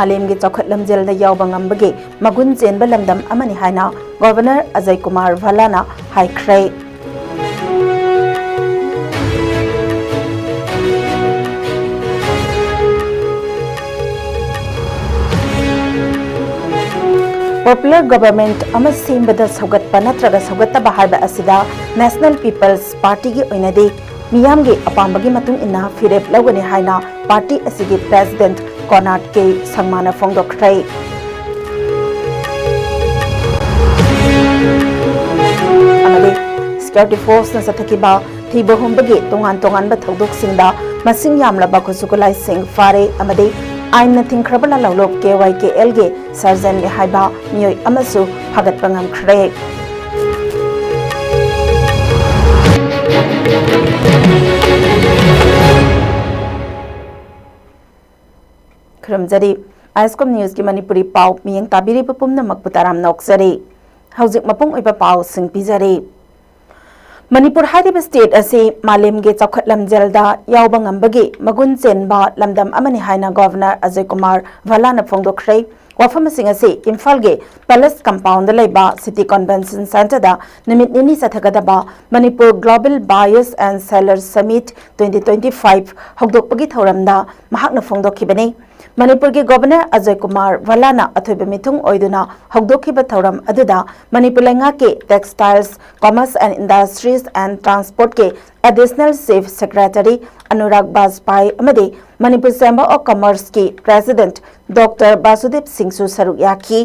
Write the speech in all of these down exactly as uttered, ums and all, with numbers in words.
ꯃꯥꯂꯦꯝꯒꯤ ꯆꯥꯎꯈꯠ ꯂꯝꯖꯦꯜꯗ ꯌꯥꯎꯕ ꯉꯝꯕꯒꯤ ꯃꯒꯨꯟ ꯆꯦꯟꯕ ꯂꯝꯗꯝ ꯑꯃꯅꯤ ꯍꯥꯏꯅ ꯒꯣꯚꯔꯅꯔ ꯑꯖꯌ ꯀꯨꯃꯥꯔ ꯚꯜꯂꯥꯅ ꯍꯥꯏꯈ꯭ꯔꯦ꯫ Popular government ꯑꯃ ꯁꯦꯝꯕꯗ ꯁꯧꯒꯠꯄ ꯅꯠꯇ꯭ꯔꯒ ꯁꯧꯒꯠꯇꯕ ꯍꯥꯏꯕ ꯑꯁꯤꯗ National People's Partyꯒꯤ ꯑꯣꯏꯅꯗꯤ ꯃꯤꯌꯥꯝꯒꯤ ꯑꯄꯥꯝꯕꯒꯤ ꯃꯇꯨꯡ ꯏꯟꯅ ꯐꯤꯔꯦꯞ ꯂꯧꯒꯅꯤ ꯍꯥꯏꯅ party ꯑꯁꯤꯒꯤ president ꯀꯣꯅꯥꯔꯗ ꯀꯦ ꯁꯪꯃꯥꯅ ꯐꯣꯡꯗꯣꯛꯈ꯭ꯔꯦ꯫ ꯑꯃꯗꯤ security forceꯅ ꯆꯠꯊꯈꯤꯕ ꯊꯤꯕ ꯍꯨꯝꯕꯒꯤ ꯇꯣꯉꯥꯟ ꯇꯣꯉꯥꯟꯕ ꯊꯧꯗꯣꯛꯁꯤꯡꯗ ꯃꯁꯤꯡ ꯌꯥꯝꯂꯕ ꯈꯨꯠꯁꯨ ꯈꯨꯠꯂꯥꯏꯁꯤꯡ ꯐꯥꯔꯦ ꯑꯃꯗꯤ ꯑꯥꯏꯟꯅ ꯊꯤꯡꯈ꯭ꯔꯕ ꯂꯥꯂꯣꯡ ꯀꯦ ꯋꯥꯏ ꯀꯦ ꯑꯦꯜꯒꯤ surgeonꯅꯤ ꯍꯥꯏꯕ ꯃꯤꯑꯣꯏ ꯑꯃꯁꯨ ꯐꯥꯒꯠꯄ ꯉꯝꯈ꯭ꯔꯦ꯫ ꯈꯨꯔꯨꯝꯖꯔꯤ꯫ ꯑꯥꯏ ꯑꯦꯁ ꯀꯣꯝ ꯅ꯭ꯌꯨꯁꯀꯤ ꯃꯅꯤꯄꯨꯔꯤ ꯄꯥꯎ ꯃꯤꯠꯌꯦꯡ ꯇꯥꯕꯤꯔꯤꯕ ꯄꯨꯝꯅꯃꯛꯄꯨ ꯇꯔꯥꯝꯅ ꯑꯣꯛꯆꯔꯤ꯫ ꯍꯧꯖꯤꯛ ꯃꯄꯨꯡ ꯑꯣꯏꯕ ꯄꯥꯎꯁꯤꯡ ꯄꯤꯖꯔꯤ꯫ ꯃꯅꯤꯄꯨꯔ ꯍꯥꯏꯔꯤꯕ state ꯑꯁꯤ ꯃꯥꯂꯦꯝꯒꯤ ꯆꯥꯎꯈꯠ ꯂꯝꯖꯦꯜꯗ ꯌꯥꯎꯕ ꯉꯝꯕꯒꯤ ꯃꯒꯨꯟ ꯆꯦꯟꯕ ꯂꯝꯗꯝ ꯑꯃꯅꯤ ꯍꯥꯏꯅ ꯒꯣꯚꯔꯅꯔ ꯑꯖꯌ ꯀꯨꯃꯥꯔ ꯚꯜꯂꯥꯅ ꯐꯣꯡꯗꯣꯛꯈ꯭ꯔꯦ꯫ ꯋꯥꯐꯝꯁꯤꯡ ꯑꯁꯤ ꯏꯝꯐꯥꯜꯒꯤ Palace Compoundꯗ ꯂꯩꯕ City Convention Centreꯗ ꯅꯨꯃꯤꯠ ꯅꯤꯅꯤ ꯆꯠꯊꯒꯗꯕ Manipur Global Buyers and Sellers Summit twenty twenty-five ꯍꯧꯗꯣꯛꯄꯒꯤ ꯊꯧꯔꯝꯗ ꯃꯍꯥꯛꯅ ꯐꯣꯡꯗꯣꯛꯈꯤꯕꯅꯤ꯫ ꯃꯅꯤꯄꯨꯔꯒꯤ ꯒꯣꯚꯔꯅꯔ ꯑꯖꯌ ꯀꯨꯃꯥꯔ ꯚꯜꯂꯥꯅ ꯑꯊꯣꯏꯕ ꯃꯤꯊꯨꯡ ꯑꯣꯏꯗꯨꯅ ꯍꯧꯗꯣꯛꯈꯤꯕ ꯊꯧꯔꯝ ꯑꯗꯨꯗ ꯃꯅꯤꯄꯨꯔ ꯂꯩꯉꯥꯛꯀꯤ Textiles, Commerce and Industries and Transportꯀꯤ Additional Chief Secretary Anurag ꯕꯥꯖꯄꯥꯏ ꯑꯃꯗꯤ Manipur Chamber of Commerceꯀꯤ President Doctor ꯕꯥꯁꯨꯗꯦꯕ ꯁꯤꯡꯁꯨ ꯁꯔꯨꯛ ꯌꯥꯈꯤ꯫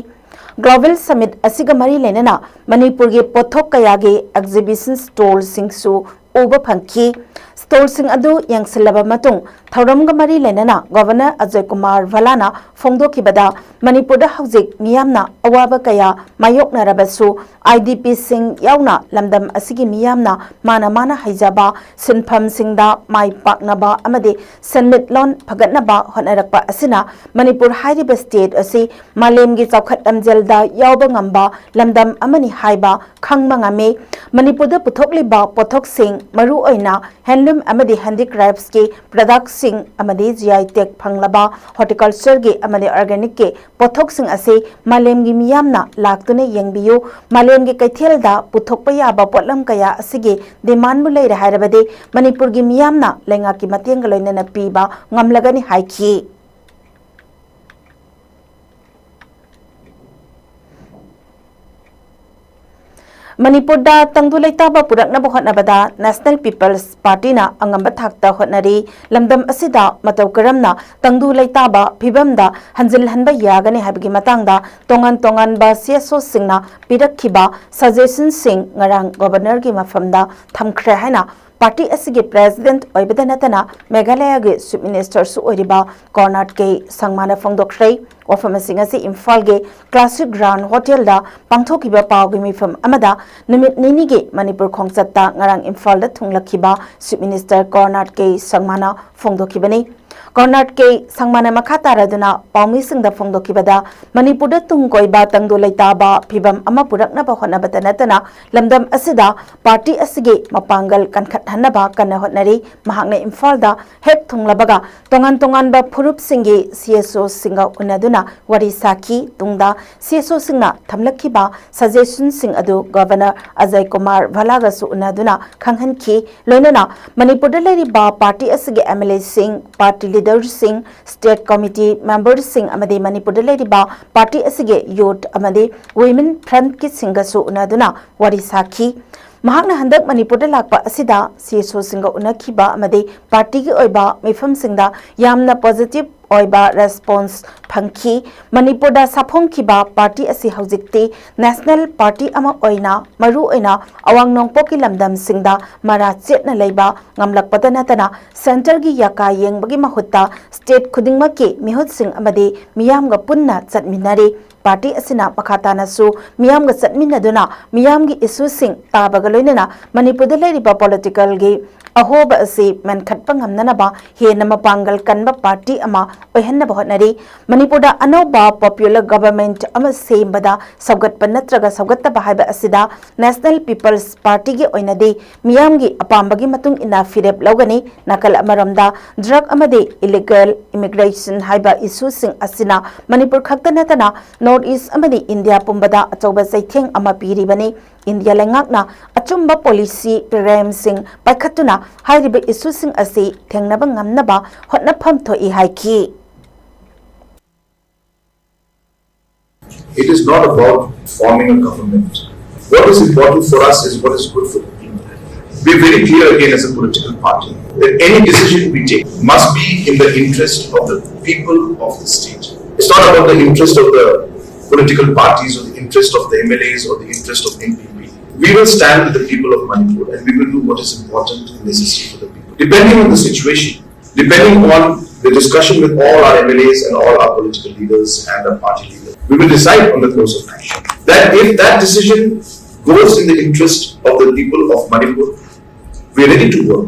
Global Summit ꯑꯁꯤꯒ ꯃꯔꯤ ꯂꯩꯅꯅ ꯃꯅꯤꯄꯨꯔꯒꯤ ꯄꯣꯠꯊꯣꯛ ꯀꯌꯥꯒꯤ exhibition stallꯁꯤꯡꯁꯨ ꯎꯕ ꯐꯪꯈꯤ꯫ Stallꯁꯤꯡ ꯑꯗꯨ ꯌꯦꯡꯁꯤꯜꯂꯕ ꯃꯇꯨꯡ, ꯊꯧꯔꯝꯒ ꯃꯔꯤ ꯂꯩꯅꯅ ꯒꯣꯚꯔꯅꯔ ꯑꯖꯌ ꯀꯨꯃꯥꯔ ꯚꯜꯂꯥꯅ ꯐꯣꯡꯗꯣꯛꯈꯤꯕꯗ, ꯃꯅꯤꯄꯨꯔꯗ ꯍꯧꯖꯤꯛ ꯃꯤꯌꯥꯝꯅ ꯑꯋꯥꯕ ꯀꯌꯥ ꯃꯥꯌꯣꯛꯅꯔꯕꯁꯨ, IDPꯁꯤꯡ ꯌꯥꯎꯅ ꯂꯝꯗꯝ ꯑꯁꯤꯒꯤ ꯃꯤꯌꯥꯝꯅ ꯃꯥꯅ ꯃꯥꯅ ꯍꯩꯖꯕ ꯁꯤꯟꯐꯝꯁꯤꯡꯗ ꯃꯥꯏ ꯄꯥꯛꯅꯕ ꯑꯃꯗꯤ ꯁꯦꯟꯃꯤꯠꯂꯣꯟ ꯐꯒꯠꯅꯕ ꯍꯣꯠꯅꯔꯛꯄ ꯑꯁꯤꯅ ꯃꯅꯤꯄꯨꯔ ꯍꯥꯏꯔꯤꯕ state ꯑꯁꯤ ꯃꯥꯂꯦꯝꯒꯤ ꯆꯥꯎꯈꯠ ꯂꯝꯖꯦꯜꯗ ꯌꯥꯎꯕ ꯉꯝꯕ ꯂꯝꯗꯝ ꯑꯃꯅꯤ ꯍꯥꯏꯕ ꯈꯪꯕ ꯉꯝꯃꯤ꯫ ꯃꯅꯤꯄꯨꯔꯗ ꯄꯨꯊꯣꯛꯂꯤꯕ ꯄꯣꯠꯊꯣꯛꯁꯤꯡ, ꯃꯔꯨꯑꯣꯏꯅ handloom ꯑꯃꯗꯤ handicraftsꯀꯤ productꯁꯤꯡ ꯑꯃꯗꯤ G I tag ꯐꯪꯂꯕ horticultureꯒꯤ ꯑꯃꯗꯤ organicꯀꯤ ꯄꯣꯠꯊꯣꯛꯁꯤꯡ ꯑꯁꯤ ꯃꯥꯂꯦꯝꯒꯤ ꯃꯤꯌꯥꯝꯅ ꯂꯥꯛꯇꯨꯅ ꯌꯦꯡꯕꯤꯌꯨ꯫ ꯃꯥꯂꯦꯝꯒꯤ ꯀꯩꯊꯦꯜꯗ ꯄꯨꯊꯣꯛꯄ ꯌꯥꯕ ꯄꯣꯠꯂꯝ ꯀꯌꯥ ꯑꯁꯤꯒꯤ demandꯕꯨ ꯂꯩꯔꯦ ꯍꯥꯏꯔꯕꯗꯤ ꯃꯅꯤꯄꯨꯔꯒꯤ ꯃꯤꯌꯥꯝꯅ ꯂꯩꯉꯥꯛꯀꯤ ꯃꯇꯦꯡꯒ ꯂꯣꯏꯅꯅ ꯄꯤꯕ ꯉꯝꯂꯒꯅꯤ ꯍꯥꯏꯈꯤ꯫ ꯃꯅꯤꯄꯨꯔꯗ ꯇꯪꯗꯨ ꯂꯩꯇꯥꯕ ꯄꯨꯔꯛꯅꯕ ꯍꯣꯠꯅꯕꯗ National People's Partyꯅ ꯑꯉꯝꯕ ꯊꯥꯛꯇ ꯍꯣꯠꯅꯔꯤ꯫ ꯂꯝꯗꯝ ꯑꯁꯤꯗ ꯃꯇꯧ ꯀꯔꯝꯅ ꯇꯪꯗꯨ ꯂꯩꯇꯥꯕ ꯐꯤꯕꯝꯗ ꯍꯟꯖꯤꯜꯍꯟꯕ ꯌꯥꯒꯅꯤ ꯍꯥꯏꯕꯒꯤ ꯃꯇꯥꯡꯗ ꯇꯣꯉꯥꯟ ꯇꯣꯉꯥꯟꯕ CSOꯁꯤꯡꯅ ꯄꯤꯔꯛꯈꯤꯕ suggestionꯁꯤꯡ ꯉꯔꯥꯡ Governorꯒꯤ ꯃꯐꯝꯗ ꯊꯝꯈ꯭ꯔꯦ ꯍꯥꯏꯅ party ꯑꯁꯤꯒꯤ president ꯑꯣꯏꯕꯗ ꯅꯠꯇꯅ ꯃꯦꯘꯥꯂꯌꯒꯤ Chief Ministerꯁꯨ ꯑꯣꯏꯔꯤꯕ ꯀꯣꯔꯅꯥꯠ ꯀꯦ ꯁꯪꯃꯥꯅ ꯐꯣꯡꯗꯣꯛꯈ꯭ꯔꯦ꯫ ꯋꯥꯐꯝꯁꯤꯡ ꯑꯁꯤ ꯏꯝꯐꯥꯜꯒꯤ Classic Grand Hotelꯗ ꯄꯥꯡꯊꯣꯛꯈꯤꯕ ꯄꯥꯎꯒꯤ ꯃꯤꯐꯝ ꯑꯃꯗ ꯅꯨꯃꯤꯠ ꯅꯤꯅꯤꯒꯤ ꯃꯅꯤꯄꯨꯔ ꯈꯣꯡꯆꯠꯇ ꯉꯔꯥꯡ ꯏꯝꯐꯥꯜꯗ ꯊꯨꯡꯂꯛꯈꯤꯕ Chief Minister ꯀꯣꯔꯅꯥꯠ ꯀꯦ ꯁꯪꯃꯥꯅ ꯐꯣꯡꯗꯣꯛꯈꯤꯕꯅꯤ꯫ ꯀꯣꯔꯅꯥꯠ ꯀꯦ ꯁꯪꯃꯥꯅ ꯃꯈꯥ ꯇꯥꯔꯗꯨꯅ ꯄꯥꯎꯃꯤꯁꯤꯡꯗ ꯐꯣꯡꯗꯣꯛꯈꯤꯕꯗ, ꯃꯅꯤꯄꯨꯔꯗ ꯇꯨꯡ ꯀꯣꯏꯕ ꯇꯪꯗꯨ ꯂꯩꯇꯥꯕ ꯐꯤꯕꯝ ꯑꯃ ꯄꯨꯔꯛꯅꯕ ꯍꯣꯠꯅꯕꯇ ꯅꯠꯇꯅ ꯂꯝꯗꯝ ꯑꯁꯤꯗ party ꯑꯁꯤꯒꯤ ꯃꯄꯥꯡꯒꯜ ꯀꯟꯈꯠꯍꯟꯅꯕ ꯀꯟꯅ ꯍꯣꯠꯅꯔꯤ꯫ ꯃꯍꯥꯛꯅ ꯏꯝꯐꯥꯜꯗ ꯍꯦꯛ ꯊꯨꯡꯂꯕꯒ ꯇꯣꯉꯥꯟ ꯇꯣꯉꯥꯟꯕ ꯐꯨꯔꯨꯞꯁꯤꯡꯒꯤ CSOꯁꯤꯡꯒ ꯎꯅꯗꯨꯅ ꯋꯥꯔꯤ ꯁꯥꯈꯤ꯫ ꯇꯨꯡꯗ CSOꯁꯤꯡꯅ ꯊꯝꯂꯛꯈꯤꯕ suggestionꯁꯤꯡ ꯑꯗꯨ Governor ꯑꯖꯌ ꯀꯨꯃꯥꯔ ꯚꯜꯂꯥꯒꯁꯨ ꯎꯅꯗꯨꯅ ꯈꯪꯍꯟꯈꯤ꯫ ꯂꯣꯏꯅꯅ ꯃꯅꯤꯄꯨꯔꯗ ꯂꯩꯔꯤꯕ party ꯑꯁꯤꯒꯤ MLAꯁꯤꯡ, party leaderꯁꯤꯡ, state committee memberꯁꯤꯡ ꯑꯃꯗꯤ ꯃꯅꯤꯄꯨꯔꯗ ꯂꯩꯔꯤꯕ party ꯑꯁꯤꯒꯤ youth ꯑꯃꯗꯤ women frontꯀꯤꯁꯤꯡꯒꯁꯨ ꯎꯅꯗꯨꯅ ꯋꯥꯔꯤ ꯁꯥꯈꯤ꯫ ꯃꯍꯥꯛꯅ ꯍꯟꯗꯛ ꯃꯅꯤꯄꯨꯔꯗ ꯂꯥꯛꯄ ꯑꯁꯤꯗ CSOꯁꯤꯡꯒ ꯎꯅꯈꯤꯕ ꯑꯃꯗꯤ partyꯒꯤ ꯑꯣꯏꯕ ꯃꯤꯐꯝꯁꯤꯡꯗ ꯌꯥꯝꯅ positive ꯑꯣꯏꯕ response ꯐꯪꯈꯤ꯫ ꯃꯅꯤꯄꯨꯔꯗ ꯁꯥꯐꯣꯡꯈꯤꯕ party ꯑꯁꯤ ꯍꯧꯖꯤꯛꯇꯤ national party ꯑꯃ ꯑꯣꯏꯅ ꯃꯔꯨ ꯑꯣꯏꯅ ꯑꯋꯥꯡ ꯅꯣꯡꯄꯣꯛꯀꯤ ꯂꯝꯗꯝꯁꯤꯡꯗ ꯃꯔꯥ ꯆꯦꯠꯅ ꯂꯩꯕ ꯉꯝꯂꯛꯄꯗ ꯅꯠꯇꯅ centreꯒꯤ ꯌꯥꯀꯥ ꯌꯦꯡꯕꯒꯤ ꯃꯍꯨꯠꯇ state ꯈꯨꯗꯤꯡꯃꯛꯀꯤ ꯃꯤꯍꯨꯠꯁꯤꯡ ꯑꯃꯗꯤ ꯃꯤꯌꯥꯝꯒ ꯄꯨꯟꯅ ꯆꯠꯃꯤꯟꯅꯔꯤ꯫ Party ꯑꯁꯤꯅ ꯃꯈꯥ ꯇꯥꯅꯁꯨ ꯃꯤꯌꯥꯝꯒ ꯆꯠꯃꯤꯟꯅꯗꯨꯅ ꯃꯤꯌꯥꯝꯒꯤ issueꯁꯤꯡ ꯇꯥꯕꯒ ꯂꯣꯏꯅꯅ ꯃꯅꯤꯄꯨꯔꯗ ꯂꯩꯔꯤꯕ politicalꯒꯤ ꯑꯍꯣꯕ ꯑꯁꯤ ꯃꯦꯟꯈꯠꯄ ꯉꯝꯅꯅꯕ ꯍꯦꯟꯅ ꯃꯄꯥꯡꯒꯜ ꯀꯟꯕ ꯄꯥꯔꯇꯤ ꯑꯃ ꯑꯣꯏꯍꯟꯅꯕ ꯍꯣꯠꯅꯔꯤ꯫ ꯃꯅꯤꯄꯨꯔꯗ ꯑꯅꯧꯕ ꯄꯣꯄꯨꯂꯔ ꯒꯚꯔꯟꯃꯦꯟꯠ ꯑꯃ ꯁꯦꯝꯕꯗ ꯁꯧꯒꯠꯄ ꯅꯠꯇ꯭ꯔꯒ ꯁꯧꯒꯠꯇꯕ ꯍꯥꯏꯕ ꯑꯁꯤꯗ ꯅꯦꯁꯅꯦꯜ ꯄꯤꯄꯜꯁ ꯄꯥꯔꯇꯤꯒꯤ ꯑꯣꯏꯅꯗꯤ ꯃꯤꯌꯥꯝꯒꯤ ꯑꯄꯥꯝꯕꯒꯤ ꯃꯇꯨꯡ ꯏꯟꯅ ꯐꯤꯔꯦꯞ ꯂꯧꯒꯅꯤ꯫ ꯅꯥꯀꯜ ꯑꯃꯔꯣꯝꯗ ꯗ꯭ꯔꯒ ꯑꯃꯗꯤ ꯏꯂꯤꯒꯦꯜ ꯏꯃꯤꯒ꯭ꯔꯦꯁꯟ ꯍꯥꯏꯕ ꯏꯁꯨꯁꯤꯡ ꯑꯁꯤꯅ ꯃꯅꯤꯄꯨꯔ ꯈꯛꯇ ꯅꯠꯇꯅ ꯅꯣꯔꯠ ꯏꯁ ꯑꯃꯗꯤ ꯏꯟꯗꯤꯌꯥ ꯄꯨꯝꯕꯗ ꯑꯆꯧꯕ ꯆꯩꯊꯦꯡ ꯑꯃ ꯄꯤꯔꯤꯕꯅꯤ꯫ ꯏꯟꯗꯤꯌꯥ ꯂꯩꯉꯥꯛꯅ ꯑꯆꯨꯝꯕ ꯄꯣꯂꯤꯁꯤ ꯄ꯭ꯔꯣꯒ꯭ꯔꯥꯝꯁꯤꯡ ꯄꯥꯏꯈꯠꯇꯨꯅ ꯍꯥꯏꯔꯤꯕ ꯏꯁꯨꯁꯤꯡ ꯑꯁꯤ ꯊꯦꯡꯅꯕ ꯉꯝꯅꯕ ꯍꯣꯠꯅꯐꯝ ꯊꯣꯛꯏ ꯍꯥꯏꯈꯤ꯫ It is not about forming a government. What is important for us is what is good for the people. We are very clear again as a political party that any decision we take must be in the interest of the people of the state. It's not about the interest of the political parties or the interest of the M L As or the interest of N P P. We will stand with the people of Manipur and we will do what is important and necessary for the people. Depending on the situation, depending on the discussion with all our M L As and all our political leaders and our party leaders, we will decide on the course of action. That if that decision goes in the interest of the people of Manipur, we are ready to work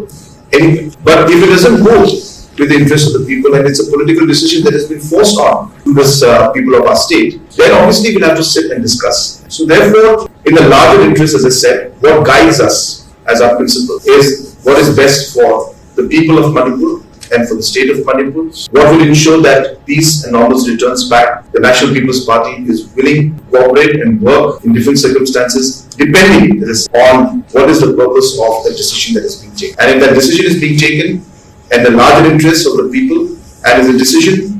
anyway. But if it doesn't go with the interest of the people and it's a political decision that has been forced on to this uh, people of our state, then obviously we'll have to sit and discuss. So therefore, in the larger interest, as I said, what guides us as our principle is what is best for the people of Manipur and for the state of Manipur. What will ensure that peace and normalcy returns back? The National People's Party is willing to cooperate and work in different circumstances depending on what is the purpose of the decision that is being taken. And if that decision is being taken and the larger interests of the people and is a decision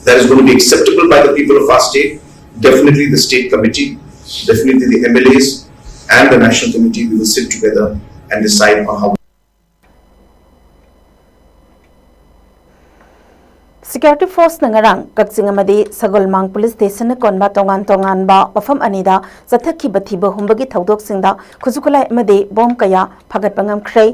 that is going to be acceptable by the people of our state, definitely the state committee, definitely the M L As and the national committee, we will sit together and decide on how. Security ꯐꯣꯔꯁꯅ ꯉꯔꯥꯡ ꯀꯛꯆꯤꯡ ꯑꯃꯗꯤ ꯁꯒꯣꯜꯃꯥꯡ police ꯁ꯭ꯇꯦꯁꯟꯅ ꯀꯣꯟꯕ ꯇꯣꯉꯥꯟ ꯇꯣꯉꯥꯟꯕ ꯃꯐꯝ ꯑꯅꯤꯗ ꯆꯠꯊꯈꯤꯕ ꯊꯤꯕ ꯍꯨꯝꯕꯒꯤ ꯊꯧꯗꯣꯛꯁꯤꯡꯗ ꯈꯨꯠꯁꯨ ꯈꯨꯠꯂꯥꯏ ꯑꯃꯗꯤ ꯕꯣꯝ ꯀꯌꯥ ꯐꯥꯒꯠꯄ ꯉꯝꯈ꯭ꯔꯦ꯫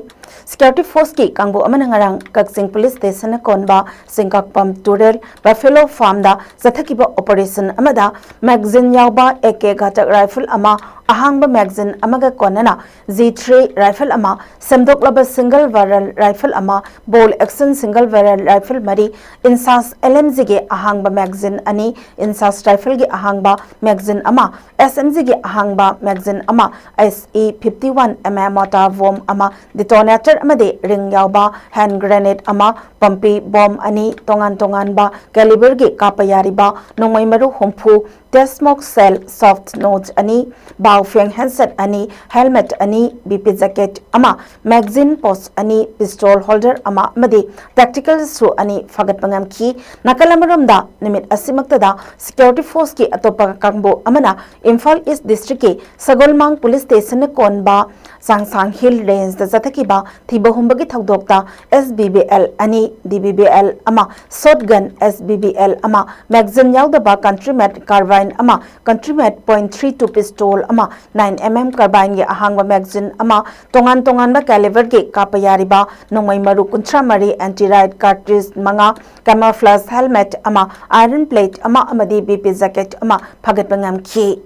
Security Force ꯀꯤ ꯀꯥꯡꯕꯨ ꯑꯃꯅ ꯉꯔꯥꯡ ꯀꯛꯆꯤꯡ Police Station ꯅ ꯀꯣꯟꯕ ꯆꯤꯡꯀꯛꯄꯝ ꯇꯨꯔꯦꯜ Buffalo Farm ꯗ ꯆꯠꯊꯈꯤꯕ operation ꯑꯃꯗ magazine ꯌꯥꯎꯕ A K ꯘꯥꯇꯛ rifle ꯑꯃ, ꯑꯍꯥꯡꯕ magazine ꯑꯃꯒ ꯀꯣꯟꯅꯅ G three rifle ꯑꯃ, ꯁꯦꯝꯗꯣꯛꯂꯕ single barrel rifle ꯑꯃ, bolt action single barrel rifle ꯃꯔꯤ, INSAS L M G ꯒꯤ ꯑꯍꯥꯡꯕ magazine ꯑꯅꯤ, INSAS rifle ꯒꯤ ꯑꯍꯥꯡꯕ magazine ꯑꯃ, S M G ꯒꯤ ꯑꯍꯥꯡꯕ magazine ꯑꯃ, S E fifty one M M mortar bomb ꯑꯃ, detonator ꯑꯃꯗꯤ ring ꯌꯥꯎꯕ hand grenade ꯑꯃ, ꯄꯝꯄꯤ bomb ꯑꯅꯤ, ꯇꯣꯉꯥꯟ ꯇꯣꯉꯥꯟꯕ caliber ꯒꯤ ꯀꯥꯞꯄ ꯌꯥꯔꯤꯕ ꯅꯣꯡꯃꯩ ꯃꯔꯨ ꯍꯨꯝꯐꯨ, test smoke shell, soft note ꯑꯅꯤ, ꯕꯥꯎꯐꯦꯡ handset ꯑꯅꯤ, helmet ꯑꯅꯤ, B P jacket ꯑꯃ, magazine pouch ꯑꯅꯤ, pistol holder ꯑꯃ ꯑꯃꯗꯤ tactical shoe ꯑꯅꯤ ꯐꯥꯒꯠꯄ ꯉꯝꯈꯤ꯫ ꯅꯥꯀꯜ ꯑꯃꯔꯣꯝꯗ, ꯅꯨꯃꯤꯠ ꯑꯁꯤꯃꯛꯇꯗ Security Force ꯀꯤ ꯑꯇꯣꯞꯄ ꯀꯥꯡꯕꯨ ꯑꯃꯅ ꯏꯝꯐꯥꯜ East District ꯀꯤ ꯁꯒꯣꯜꯃꯥꯡ Police Station ꯅ ꯀꯣꯟꯕ ꯆꯥꯡꯁꯥꯡ Hill Range ꯗ ꯆꯠꯊꯈꯤꯕ ꯊꯤꯕ ꯍꯨꯝꯕꯒꯤ ꯊꯧꯗꯣꯛꯇ S B B L ꯑꯅꯤ, D B B L ꯑꯃ, shotgun S B B L ꯑꯃ, magazine ꯌꯥꯎꯗꯕ country made carbine ꯑꯃ, country made point three two pistol ꯑꯃ, nine M M carbine ꯒꯤ ꯑꯍꯥꯡꯕ magazine ꯑꯃ, ꯇꯣꯉꯥꯟ ꯇꯣꯉꯥꯟꯕ caliber ꯒꯤ ꯀꯥꯞꯄ ꯌꯥꯔꯤꯕ ꯅꯣꯡꯃꯩ ꯃꯔꯨ ꯀꯨꯟꯊ꯭ꯔꯥ ꯃꯔꯤ, anti riot cartridge ꯃꯉꯥ, camouflage helmet ꯑꯃ, iron plate ꯑꯃ ꯑꯃꯗꯤ B P jacket ꯑꯃ ꯐꯥꯒꯠꯄ ꯉꯝꯈꯤ꯫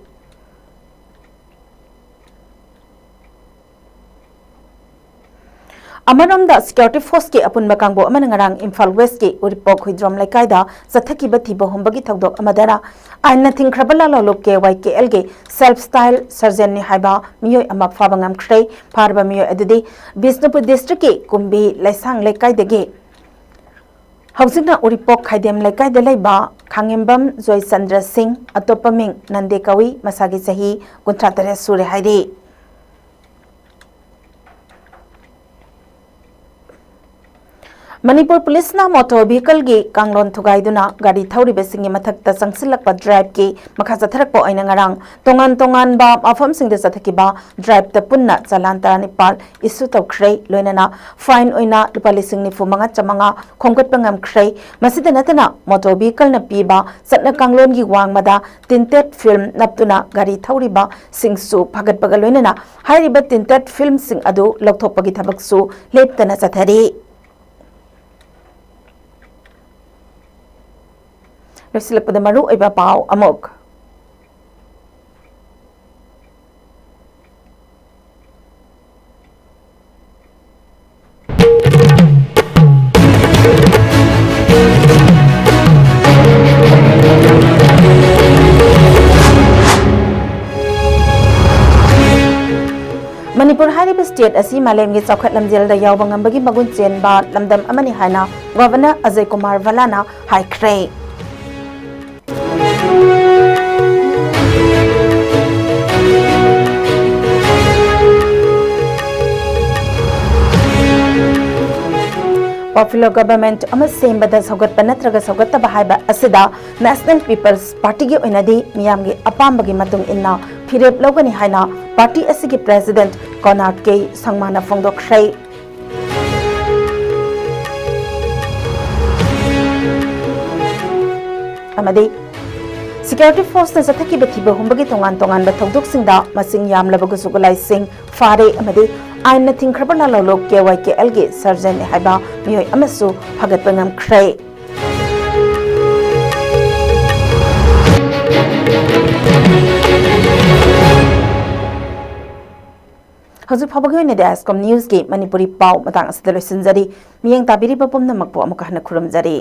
ꯑꯃꯔꯣꯝꯗ, Security Force ꯀꯤ ꯑꯄꯨꯟꯕ ꯀꯥꯡꯕꯨ ꯑꯃꯅ ꯉꯔꯥꯡ ꯏꯝꯐꯥꯜ West ꯀꯤ ꯎꯔꯤꯄꯣꯛ ꯍꯨꯏꯗ꯭ꯔꯣꯝ ꯂꯩꯀꯥꯏꯗ ꯆꯠꯊꯈꯤꯕ ꯊꯤꯕ ꯍꯨꯝꯕꯒꯤ ꯊꯧꯗꯣꯛ ꯑꯃꯗꯅ ꯑꯥꯏꯟꯅ ꯊꯤꯡꯈ꯭ꯔꯕ ꯂꯥꯂꯣꯡꯂꯨꯞ K Y K L ꯒꯤ self style surgeon ꯅꯤ ꯍꯥꯏꯕ ꯃꯤꯑꯣꯏ ꯑꯃ ꯐꯥꯕ ꯉꯝꯈ꯭ꯔꯦ꯫ ꯐꯥꯔꯕ ꯃꯤꯑꯣꯏ ꯑꯗꯨꯗꯤ ꯕꯤꯁꯅꯨꯄꯨꯔ district ꯀꯤ ꯀꯨꯝꯕꯤ ꯂꯩꯁꯥꯡ ꯂꯩꯀꯥꯏꯗꯒꯤ ꯍꯧꯖꯤꯛꯅ ꯎꯔꯤꯄꯣꯛ ꯈꯥꯏꯗꯦꯝ ꯂꯩꯀꯥꯏꯗ ꯂꯩꯕ ꯈꯥꯉꯦꯝꯕꯝ ꯖꯣꯏꯆꯟꯗ꯭ꯔ ꯁꯤꯡ, ꯑꯇꯣꯞꯄ ꯃꯤꯡ ꯅꯟꯗꯦ ꯀꯧꯏ, ꯃꯁꯥꯒꯤ ꯆꯍꯤ ꯀꯨꯟꯊ꯭ꯔꯥ ꯇꯔꯦꯠ ꯁꯨꯔꯦ ꯍꯥꯏꯔꯤ꯫ ꯃꯅꯤꯄꯨꯔ ꯄꯨꯂꯤꯁꯅ ꯃꯣꯇꯣꯔ ꯚꯤꯍꯤꯀꯜꯒꯤ ꯀꯥꯡꯂꯣꯟ ꯊꯨꯒꯥꯏꯗꯨꯅ ꯒꯥꯔꯤ ꯊꯧꯔꯤꯕꯁꯤꯡꯒꯤ ꯃꯊꯛꯇ ꯆꯪꯁꯤꯜꯂꯛꯄ ꯗ꯭ꯔꯥꯏꯕꯀꯤ ꯃꯈꯥ ꯆꯠꯊꯔꯛꯄ ꯑꯣꯏꯅ ꯉꯔꯥꯡ ꯇꯣꯉꯥꯟ ꯇꯣꯉꯥꯟꯕ ꯃꯐꯝꯁꯤꯡꯗ ꯆꯠꯊꯈꯤꯕ ꯗ꯭ꯔꯥꯏꯕꯇ ꯄꯨꯟꯅ ꯆꯂꯥꯟ ꯇꯔꯥꯅꯤꯄꯥꯜ ꯏꯁꯨ ꯇꯧꯈ꯭ꯔꯦ꯫ ꯂꯣꯏꯅꯅ ꯐꯥꯏꯟ ꯑꯣꯏꯅ ꯂꯨꯄꯥ ꯂꯤꯁꯤꯡ ꯅꯤꯐꯨ ꯃꯉꯥ ꯆꯥꯃꯉꯥ ꯈꯣꯝꯒꯠꯄ ꯉꯝꯈ꯭ꯔꯦ꯫ ꯃꯁꯤꯗ ꯅꯠꯇꯅ ꯃꯣꯇꯣꯔ ꯚꯤꯍꯤꯀꯜꯅ ꯄꯤꯕ ꯆꯠꯅ ꯀꯥꯡꯂꯣꯟꯒꯤ ꯋꯥꯡꯃꯗ ꯇꯤꯟꯇꯦꯠ ꯐꯤꯜꯝ ꯅꯞꯇꯨꯅ ꯒꯥꯔꯤ ꯊꯧꯔꯤꯕꯁꯤꯡꯁꯨ ꯐꯥꯒꯠꯄꯒ ꯂꯣꯏꯅꯅ ꯍꯥꯏꯔꯤꯕ ꯇꯤꯟꯇꯦꯠ ꯐꯤꯜꯝꯁꯤꯡ ꯑꯗꯨ ꯂꯧꯊꯣꯛꯄꯒꯤ ꯊꯕꯛꯁꯨ ꯂꯦꯞꯇꯅ ꯆꯠꯊꯔꯤ꯫ ꯂꯣꯏꯁꯤꯜꯂꯛꯄꯗ ꯃꯔꯨ ꯑꯣꯏꯕ ꯄꯥꯎ ꯑꯃꯨꯛ꯫ ꯃꯅꯤꯄꯨꯔ ꯍꯥꯏꯔꯤꯕ ꯁ꯭ꯇꯦꯠ ꯑꯁꯤ ꯃꯥꯂꯦꯝꯒꯤ ꯆꯥꯎꯈꯠ ꯂꯝꯖꯦꯜꯗ ꯌꯥꯎꯕ ꯉꯝꯕꯒꯤ ꯃꯒꯨꯟ ꯆꯦꯟꯕ ꯂꯝꯗꯝ ꯑꯃꯅꯤ ꯍꯥꯏꯅ ꯒꯚꯔꯅꯔ ꯑꯖꯌ ꯀꯨꯃꯥꯔ ꯚꯜꯂꯥꯅ ꯍꯥꯏꯈ꯭ꯔꯦ꯫ Popular government ꯑꯃ ꯁꯦꯝꯕꯗ ꯁꯧꯒꯠꯄ ꯅꯠꯇ꯭ꯔꯒ ꯁꯧꯒꯠꯇꯕ ꯍꯥꯏꯕ ꯑꯁꯤꯗ National People's Partyꯒꯤ ꯑꯣꯏꯅꯗꯤ ꯃꯤꯌꯥꯝꯒꯤ ꯑꯄꯥꯝꯕꯒꯤ ꯃꯇꯨꯡ ꯏꯟꯅ ꯐꯤꯔꯦꯞ ꯂꯧꯒꯅꯤ ꯍꯥꯏꯅ ꯄꯥꯔꯇꯤ ꯑꯁꯤꯒꯤ ꯄ꯭ꯔꯦꯁꯤꯗꯦꯟꯠ ꯀꯣꯅꯥꯔꯗ ꯀꯦ ꯁꯪꯃꯥꯅ ꯐꯣꯡꯗꯣꯛꯈ꯭ꯔꯦ꯫ ꯑꯃꯗꯤ ꯁꯦꯀ꯭ꯌꯨꯔꯤꯇꯤ ꯐꯣꯔꯁꯅ ꯆꯠꯊꯈꯤꯕ ꯊꯤꯕ ꯍꯨꯝꯕꯒꯤ ꯇꯣꯉꯥꯟ ꯇꯣꯉꯥꯟꯕ ꯊꯧꯗꯣꯛꯁꯤꯡꯗ ꯃꯁꯤꯡ ꯌꯥꯝꯂꯕ ꯈꯨꯠꯁꯨ ꯈꯨꯠꯂꯥꯏꯁꯤꯡ ꯐꯥꯔꯦ ꯑꯃꯗꯤ ꯑꯥꯏꯟꯅ ꯊꯤꯡꯈ꯭ꯔꯕ ꯂꯥꯂꯣꯡ ꯀꯦ ꯋꯥꯏ ꯀꯦ ꯑꯦꯜꯒꯤ ꯁꯔꯖꯟꯅꯤ ꯍꯥꯏꯕ ꯃꯤꯑꯣꯏ ꯑꯃꯁꯨ ꯐꯥꯒꯠꯄ ꯉꯝꯈ꯭ꯔꯦ꯫ ꯍꯧꯖꯤꯛ ꯐꯥꯎꯕꯒꯤ ꯑꯣꯏꯅꯗꯤ ꯑꯥꯏ ꯑꯦꯁ ꯀꯣꯝ ꯅ꯭ꯌꯨꯁꯀꯤ ꯃꯅꯤꯄꯨꯔꯤ ꯄꯥꯎ ꯃꯇꯥꯡ ꯑꯁꯤꯗ ꯂꯣꯏꯁꯤꯟꯖꯔꯤ꯫ ꯃꯤꯠꯌꯦꯡ ꯇꯥꯕꯤꯔꯤꯕ ꯄꯨꯝꯅꯃꯛꯄꯨ ꯑꯃꯨꯛꯀ ꯍꯟꯅ ꯈꯨꯔꯨꯝꯖꯔꯤ꯫